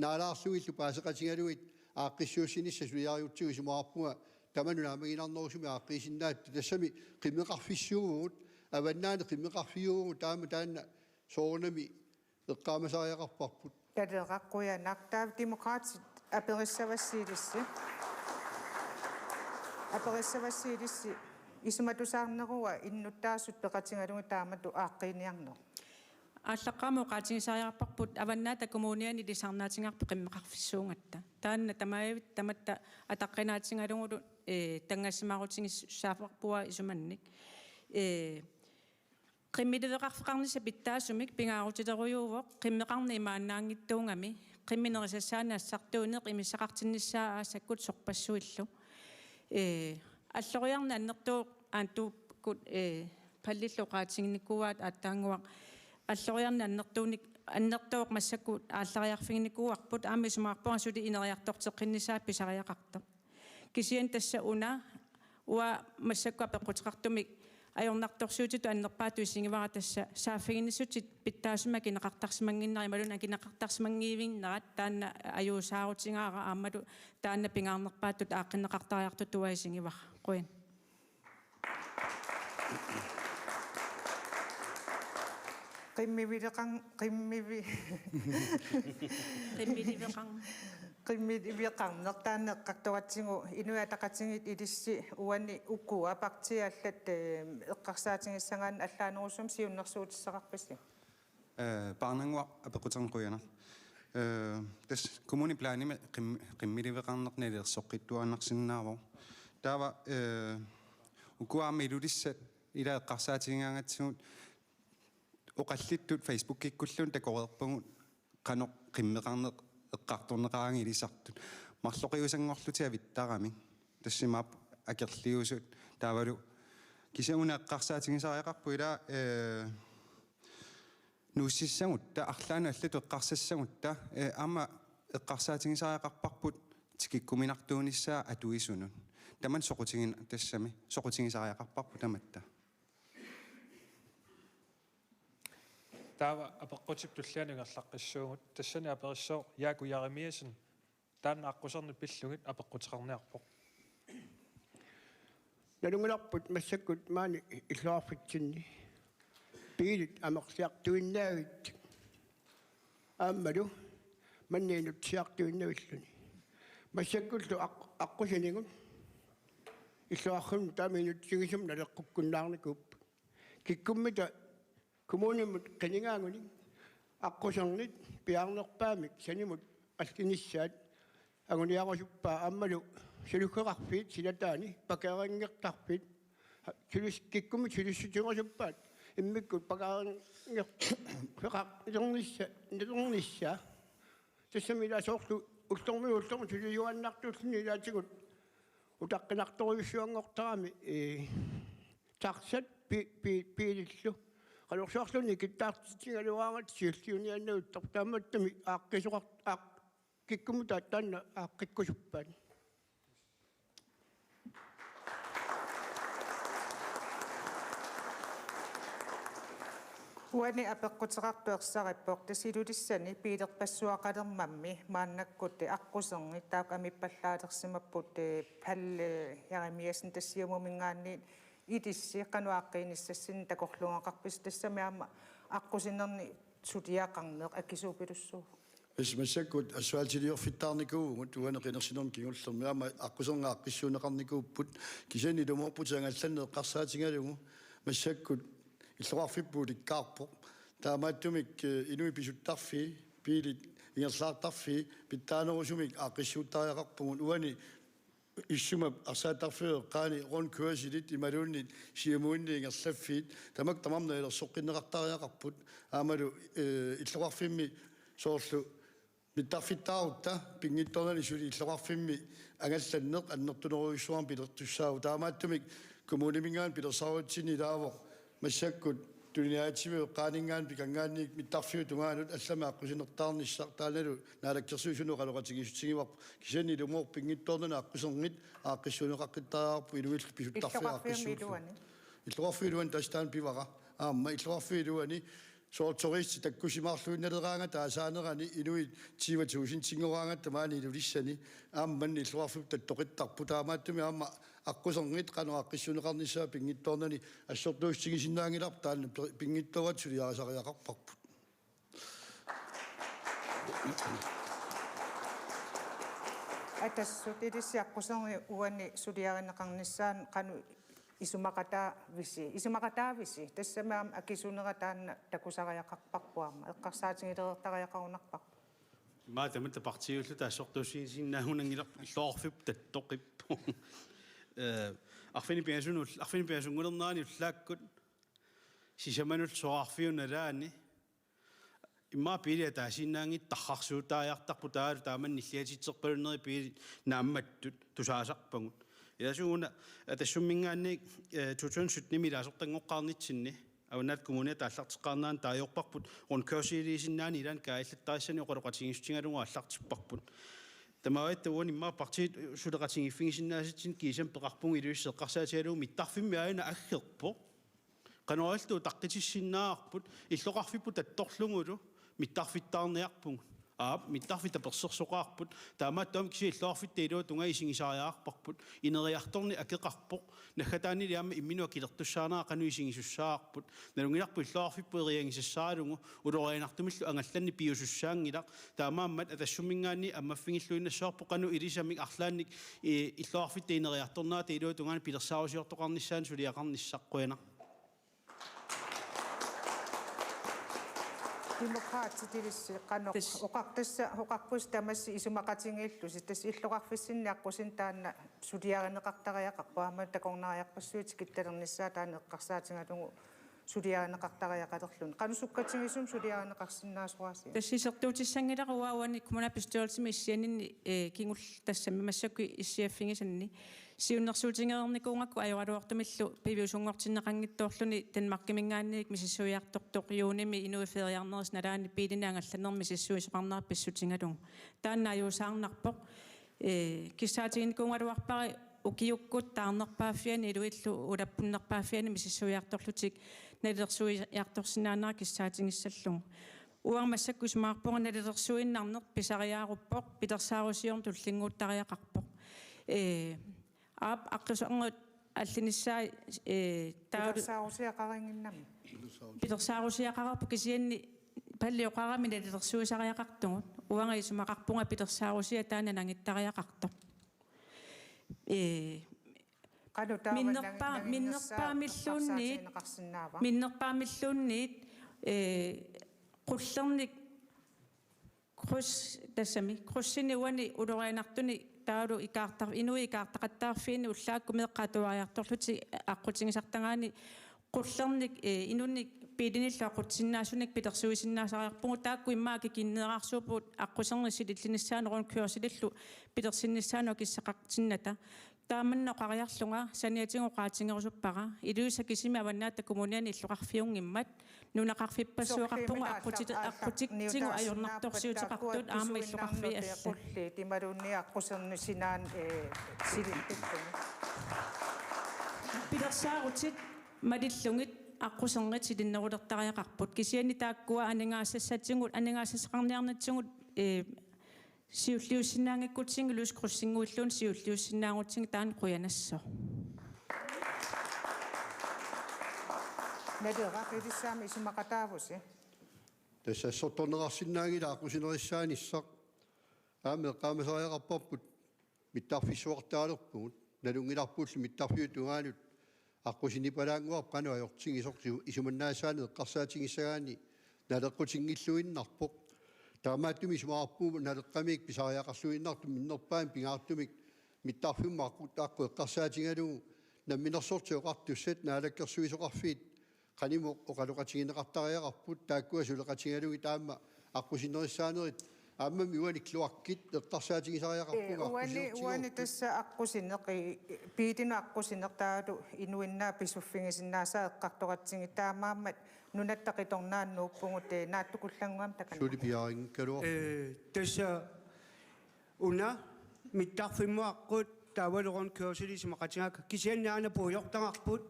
naalaarlugillu paaseqatigalugit aaqqissuussinissaq suliariutsigu isumaqarpunga tamanut naammaginarnerusumik aaqqiisinnaattut tassami qimmeqarfissuuvugut avannaani qimmeqarfiuvugut taama taanna soorunami eqqaamasariaqarparput. Naleraq qujanaq taava Demokraatit aperissavassi ilissi. Aperissavassi ilissi isumatusaarnerua innuttaasut peqatigalugit taamatut aaqqiiniarneq. Aallaqqaammut oqaatigisariaqarparput Avannaata Kommuniani ilisarnaatigaarput qimmeqarfissuugatta. Taanna tamavitta tamatta ataqqinaatigalugulu, eh, tanngassimaarutigissavarput isumannik. Eh, Qimmiliveqarfeqarnissaq pitsaasumik pingaarutilerujuuvoq, qimmeqarneq imaannaanngitsuugami, qimmit nerisassaannik assartuuneq imissaqartinnissaa aasakkut sorpassuillu. Ee, alloriarneq annertooq aamma tuukkut, ee, Pallillu oqaatiginikuuaat aatsaannguaq. Alloriarneq annertuunik, annertooq massakkut aallariarfiginikuuarput, aamma isumaqarpunga suli ineriartorteqqinnissaa pisariaqartoq. Kisianni tassa una Uanga massakkut apeqquteqartumik ajornartorsiutitut annerpaatut isigivara tassa saaffiginnissutit pitsaasumik akineqartarsimannginnera imaluunniit akineqartarsimanngivinnerat taanna ajuusaarutigaara aammalu taanna pingaarnerpaatut aaqqinneqartariaqartutut uanga isigivara. Qujan. Qimmivileqan-, qimmivi-, Qimmiliveqan-, qimmiliveqarneq taanna eqqartoratsigu Inuit Ataqatigiit ilissi uani ukua partiit allat, eh, eqqarsaatigissagaanni allaanerusumik siunnersuutissaqarpisi? Eh, Paarnannguaq apeqquteqarneq qujanaq. Eh, tassa kommuniplanimi qim-, qimmiliveqarneq nalilersoqqittuaannarsinnaavoq. Taava, eh, ukua aamma Ilulissat ila eqqarsaatigigaangatsigu oqallittut Facebookikkulluunniit takoreerpagut qanoq qimmeqarneq eqqartorneqaraangat ilisartut. Marloqiusanngorlutik avittarami. Tassa imaappoq akerliusut taavalu kisianni una eqqarsaatigisariaqarpoq ila, eh, nuussissagutta, arlaannut allatut eqqarsassagutta, eh, aamma eqqarsaatigisariaqarparput tikikkuminartuunissaa atuisunut. Tamanna soqutigin-, tassami soqutigisariaqarparput tamatta. Taava apeqqutip tullianut ingerlaqqissuugut. Tassani aperissooq Jaaku Jeremiassen, taanna aqqusernik pillugit apeqquteqarniarpoq. Nalunngilarput massakkut maani illoqarfitsinni biilit amerliartuinnaavit aammalu manniinutsiartuinnavilluni. Massakkullu aq-, aqqusinigut illoqarfimmi taama inutsigisumik naleqqukkunnaarnikuupput. Kikkummita kommunimut qinigaagunik aqqusernit piaarnerpaamik sanimut allinissaat anguniarusuppaa aammalu saluggeqarfiit silataani pakeringertarfiit sulis-, kikkummit sulissutigerusuppaat immikkut pakeringerfeqarnernissa-, nernissaa. Tassami ila soorlu ullormiit ullormut suliuaannartuulluni ilaatigut utaqqinartorujussuanngortarami, eh, taxat pi-, pi-, biilillu. Qanorsuarluunniit kittaartitsigaluaraangat siulliuniaannavittarpoq taamaattumik aaqqisoqar-, aaq-, kikkummita taanna aaqqikkusuppaat. Uani apeqquteqartoq ersarippoq, tassa Ilulissani biilerpassuaqalermammi maannakkut aqqusernit taakku amippallaalersimapput, eh, Palle Jeremiassen tassa Siumuminngaanniit ilissi qanoq aaqqiinissassinnik takorluugaqarpisi, tassami aamma aqqusinerni suliaqarneq akisuupilussuuvoq. Tassa massakkut asfaltiliorfittaarnikuuvugut uani qinersinermi kingullermi aamma aqqusernit aaqqissuunneqarnikuupput, kisianni ilumoorputit angallanneq eqqarsaatigalugu massakkut illoqarfipput ulikkaarpoq. Taamaattumik, eh, inuit pisuttarfii, biilit ingerlaartarfii pitsaanerusumik aaqqissuuttariaqarpugut uani Issumap arsaattarfiup eqqaani rundkørseli imaluunniit Siumuinni ingerlaffiit tamakku tamarmik nalilersoqqinneqartariaqarput aammalu, eh, illoqarfimmi soorlu mittarfittaarutta pinngitsoornani suli illoqarfimmi angallanneq annertunerujussuarmik pilertussaavoq. Taamaattumik kommuniminngaanniit pilersaarutsigu ilaavoq massakkut tuniniaatsiviup eqqaaninngaanniit pikanngaanniit mittarfiup tungaanut allamik aqqusinertaarnissaq, taannalu Naalakkersuisunut oqaloqatigiissutigivarput, kisianni ilumoorpoq pinngitsoornani aqqusernit aaqqissuunneqaqqittariaqarput inuillu pisuttarfiit Illoqarfiup aaqqissuuffik. Iluani. Illoqarfiup iluani tassa taanna pivara. Aamma illoqarfiup iluani soorlu turistit takkussimaarluinnaleraangata taasaanerani inuit tyve tusindinngooraangata maani Ilulissani aamma manna illoqarfiup tattoqittarpoq, taamaattumik aamma aqqusernit qanoq aaqqissuunneqarnissaa pinngitsoornani assortuussutigisinnaanngilarput, taanna pi-, pinngitsooratik suliarisariaqarparput. Atassut, ilissi aqqusernit uani suliarineqarnissaannut qanoq isumaqataavisi, isumaqataavisi, tassami aamma akisunera taanna takusariaqarparput aamma, eqqarsaatigilereertariaqarunarparput. Immaqa tamatta partiiulluta assortuussiisinnaagunanngilarput, illoqarfiup tattoqippoq. Eh, arfineq-pingasunut, arfineq-pingasunngulernerani ullaakkut sisamanullu soraarfiup nalaani immaqa biilit ataasiinnaanngitsut tarrarsuutaajartarput, taavalu taamani nilliatitserpalunnerit biilit naammattut tusaasarpagut. Ilasuuna Atassumminngaanniit, eh, to tusind syttenimi ilaasortanngoqqaarnitsinni Avannaata Kommuniata aallarteqqaarnerani taagorparput rundkørseliisinnaanani ilaanni kaajallattarissanik oqaloqatigiissutigalugu aallartipparput. Taamaattumik uani immaqa partiit suleqatigiiffigisinnaasatsinnik kiisami peqarpunga Ilulissat eqqarsaatigalugu mittarfimmi aana aggerpoq. Qanoq ililluta utaqqissinnaavarput, illoqarfipput tattorlugulu mittarfittaarniarpugut. Aap, mittarfitta persersoqaarput, taamaattumik kisianni illoqarfitta iluatungaa isigisariaqarparput, ineriartorneq akeqarpoq, naggataanili aamma imminut akilertussaanera qanoq isigisussaarput, nalunngilarput illoqarfipput eriagisassaralugu, ulorianartumillu angallanneq piusussaanngilaq, taamaammat Atassumminngaanniit ammaffigilluinnassavarput qanoq ilisamik arlaannik, eh, illoqarfitta ineriartornerata iluatungaani pilersaarusiortoqarnissaanut suliaqarnissaq. Qujanaq. Demokraatit ilissi qanoq Tassa. Oqartassa, oqarpusi tamassi isumaqatigiillusi, tassa illoqarfissinni aqqusinneq taanna suliarineqartariaqarpoq, aamma takornariarpassuit tikittarnissaat taanna eqqarsaatigalugu suliarineqartariaqalerluni. Qanoq sukkatigisumik suliarineqarsinnaasoraasia? Tassa isertuutissanngilara uanga uani kommunalbestyrelsimi issianinni, eh, kingulleq tassami massakkut issiaffigisanni. Siunnersuutigereernikuugakku ajoraluartumillu piviusunngortinneqanngitsoorluni Danmarkiminngaanniit misissuiartortoq juunimi inuit feriarnerisa nalaani biilinik angallannermi misissuisoqarnera pissutigalugu. Taanna ajuusaarnarpoq. Ee, kissaatiginikuugaluarpara ukiukkut taarnerpaaffiani iluillu ulappunnerpaaffiani misissuiartorlutik nalilersuiartorsinnaanera kissaatigissallugu. Uanga massakkut isumaqarpunga nalilersuinnarneq pisariaaruppoq pilersaarusiorneq tullinnguuttariaqarpoq. Ee, aap, aqquserngit allinissaat, ee, taava Pilersaarusiaqarinnginnami. Pilersaarusiaqarpoq kisianni palli oqarami nalilersuisariaqartugut. Uanga isumaqarpunga pilersaarusiaq taanna nangittariaqartoq. Ee, Qanoq taava minnerpaa-, nangi-, minnerpaamilluunniit, eqqarsaatigineqarsinnaava? Minnerpaamilluunniit, ee, qullernik kryds-, tassami, krydsinik uani ulorianartunik taavalu ikaartar-, inuit ikaartaqattaarfiini ullaakkut meeqqat atuariartorlutik aqqutigisartagaanni qullernik, ee, inunnik biilinillu aqqutissinnaasunik pilersuisinnaasariaqarpugut, taakku immaqa akikinneerarsuupput aqquserneq silillinissaanut rundkørselillu pilersinnissaanut akissaqartinnata. Tamanna oqariarlunga saniatigut oqaatigerusuppara, Ilulissat kisimi Avannaata Kommuniani illoqarfiunngimmat, nunaqarfippassuaqarpugut Sorlimmik aqqutit-, aallaq-, aqqutit-, tigut aallarniutaarsinnaappat ajornartorsiuteqartut taakkuattut aamma illoqarfiit allat. Suinnarnuteeqqulli imaluunniit aqquserneq sinaanut, ee, silillugu. Pilersaarutit malillugit aqquserngit silinnerulertariaqarput. Kisianni taakkua aningaasassatigut, aningaasassaqarniarnitsigut, ee, siulliussinnaanngikkutsigit Ilulissat kryssinnguilluunniit siulliussinnaagutsigit taanna qujanassaaq. Naleraq ilissi aamma isumaqataavusi. Tassa assortorneqarsinnaanngilaq aqqusinerissaanissaq. Aamma eqqaamasariaqarparput mittarfissuartaalerpugut, nalunngilarpullu mittarfiup tungaanut aqqusinipalaannguarput qanoq ajortigisoq isu-, isumannaasaaneq eqqarsaatigissagaanni naleqqutinngilluinnarpoq. Taamaattumik isumaqarpunga Naleqqamik pisariaqarluinnartumik minnerpaamik pingaartumik mittarfimmut aqqut-, aqqut eqqarsaatigalugu namminersortit oqartussat naalakkersuisoqarfiit qanimut oqaloqatigineqartariaqarput, taakkua suleqatigalugit aamma aqqusinerissaanerit aammami uani kloakkit eqqarsaatigisariaqarpunga. Ee, uani, aqqusinertigut. Uani tassa aqqusineq, ee, biilinut aqqusineq taavalu inuinnaat pisuffigisinnaasaat eqqartoratsigit, taamaammat nunatta qitornaat nuuppugut, ee, naatsukullannguamik takanna. Suli piarinngikkaluarpoq. Ee, tassa una mittarfimmut aqqut taavalu rundkørseli isumaqatigaakka, kisianni aana puigortagarput.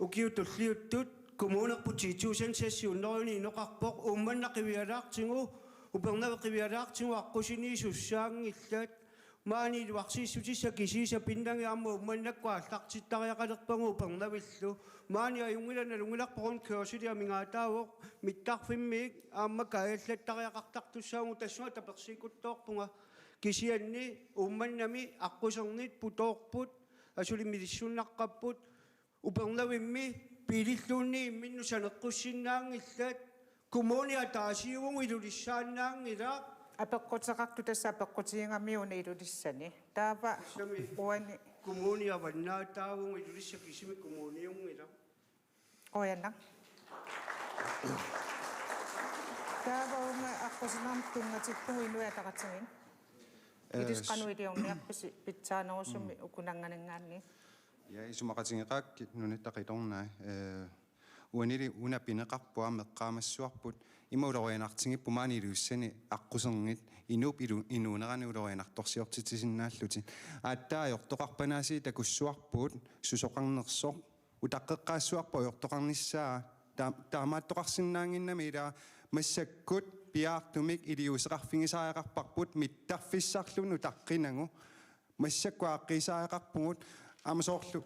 Ukiut tulliuttut kommunerput ti tusind seks hundrede inoqarpoq, Uummannaq qivialaartigu, Upernavik qivialaartigu aqqusiniissussaanngillat. Maani iluarsiissutissat kisiisa pinnagit aamma Uummannakkut aallartittariaqalerpagut Upernavillu. Maani ajunngilaq, nalunngilarput rundkørseli amigaataavoq, mittarfimmiit aamma kaajallattariaqartartussaavugut, tassunga tapersiikuttoorpunga. Kisianni Uummannami aqqusernit putoorput, asuli misissunnaqqapput, Upernavimmi biililluunniit imminnut saneqqussinnaanngillat, kommuni ataasiuvoq, Ilulissaannaanngilaq. Apeqquteqartoq tassa apeqqutigigamiuk una Ilulissani. Taava Tassami uani. Kommuni avannaataavoq, Ilulissat kisimi kommuniunngilaq. Qujanaq. Taava uunga aqqusinermut tunngatillugu Inuit Ataqatigiit. Ee, Ilissi s- qanoq iliorniarpisi pitsaanerusumik, mm, ukunannganinngaanniit? Ja, isumaqatigeqaakkit nunatta qitornai. Ee, uanili una pineqarpoq aamma eqqaamassavarput, ima ulorianartigipput maani Ilulissani aqquserngit inuup ilu-, inuunerani ulorianartorsiortitsisinnaallutit. Aatsaat ajortoqarpanaasiit takussavarput susoqarnersoq, utaqqeqqaassavarput ajortoqarnissaa. Taa-, taamaattoqarsinnaannginnami, ila massakkut piaartumik iliuuseqarfigisariaqarparput mittarfissarlu nutaqqinagu. Massakkut aaqqiisariaqarpugut, aamma soorlu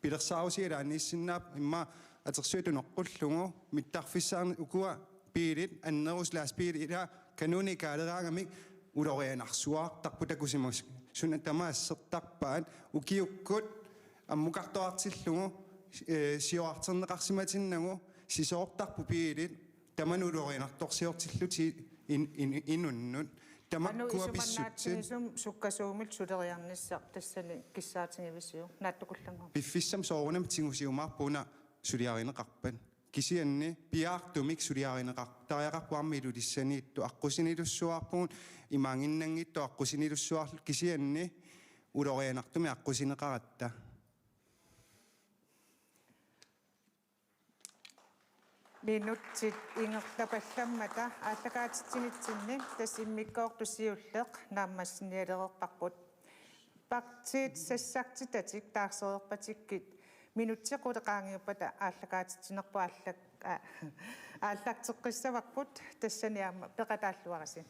pilersaarusiat ilaanniissinnaapput, immaqa atersuit unoqqullugu mittarfissaarneq, ukua biilit, annerusut lastbiilit, ila kanunit kaaleraangamik ulorianarsuaartarput, takusimasoq suna tamaat assertarpaat, ukiukkut ammukartoqartillugu, eh, siorarterneqarsimatinnagu sisoortarput biilit, tamanut ulorianartorsiortillutik in-, in-, inunnut. Tamakku anu pissutsit. Isumannaatsumisum sukkasuumillu suleriarnissaq tassani kissaatigivisiuk, naatsukullaarnagit? Piffissami soorunami tigusiumaarput una suliarineqarpat. Kisianni piaartumik suliarineqartariaqarpoq aamma Ilulissaniittut, aqqusinilussuarpugut, imaanginnanngitsoq aqqusinilussuarlu, kisianni ulorianartumik aqqusineqaratta. Minutsit ingerlappallammata aallakaatitsinitsinni tassa immikkoortoq siulleq naammassinialereerparput. Partiit sassartitatik taarsereerpatikkit minutsit qulit qaangiuppata aallakaatitsinerput aallak-, aa, aallarteqqissavarput, tassani aamma peqataalluarisi.